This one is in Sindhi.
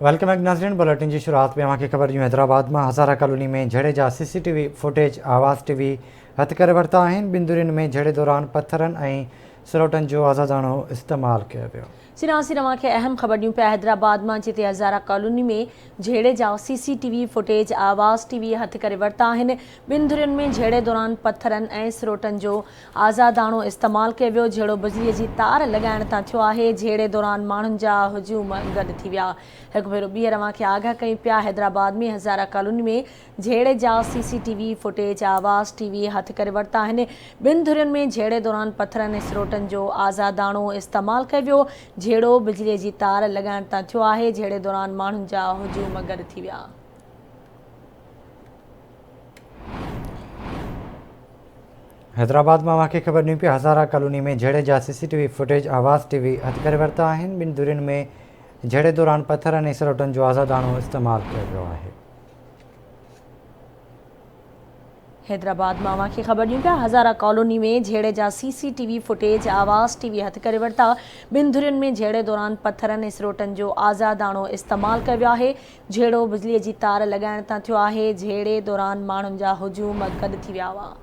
Welcome back ناظرين بليٽن جي شروعات ۾ اوهان کي خبر ڏيون حيدرآباد مان هزاره ڪالوني ۾ جهيڙي جا C C T V footage Awaz T V هٿ ڪري ورتا آهن ٻن ڌرين ۾ جهيڙي دوران پٿرن ۽ سروٽن جو آزاداڻو استعمال ڪيو ويو. سي ناظرين اوهان کي اهم خبر ڏيون پيا حيدرآباد مان جتي هزاره ڪالوني ۾ جهيڙي جا C C T V footage Awaz T V هٿ ڪري ورتا آهن ٻن ڌرين ۾ جهيڙي دوران پٿرن ۽ سروٽن جو آزاداڻو استعمال ڪيو ويو، جهيڙو بجليء جي تار لڳائڻ تان ٿيو آهي، جهيڙي دوران ماڻهن جا هجوم گڏ ٿي ويا. هڪ ڀيرو ٻيهر اوهان کي آگاهه ڪيون پيا، حيدرآباد ۾ هزاره ڪالوني ۾ جهيڙي جا C C T V footage Awaz T V هٿ ڪري ورتا آهن، ٻن ڌرين ۾ جهيڙي دوران پٿرن ۽ سروٽن جو آزاداڻو استعمال ڪيو ويو، جهيڙو بجليء جي تار لڳائڻ تان ٿيو آهي، جهيڙي دوران ماڻهن جا هجوم گڏ ٿي ويا. حيدرآباد مان اوهان کي خبر ڏيون پيا هزارا ڪالوني ۾ جهيڙي جا C C T V footage Awaz T V هٿ ڪري ورتا آهن ٻن ڌرين ۾ جهيڙي دوران پٿرن ۽ سروٽن جو آزاداڻو استعمال ڪيو ويو آهي. حيدرآباد مان اوهان کي خبر ڏيون پيا هزارا ڪالوني ۾ جهيڙي جا C C T V footage Awaz T V هٿ ڪري ورتا ٻن ڌرين ۾ جهيڙي دوران پٿرن ۽ سروٽن جو آزاداڻو استعمال ڪيو ويو آهي جهيڙو بجلي جي تار لڳائڻ تان ٿيو آهي جهيڙي دوران ماڻهن جا هجوم گڏ ٿي ويا هئا.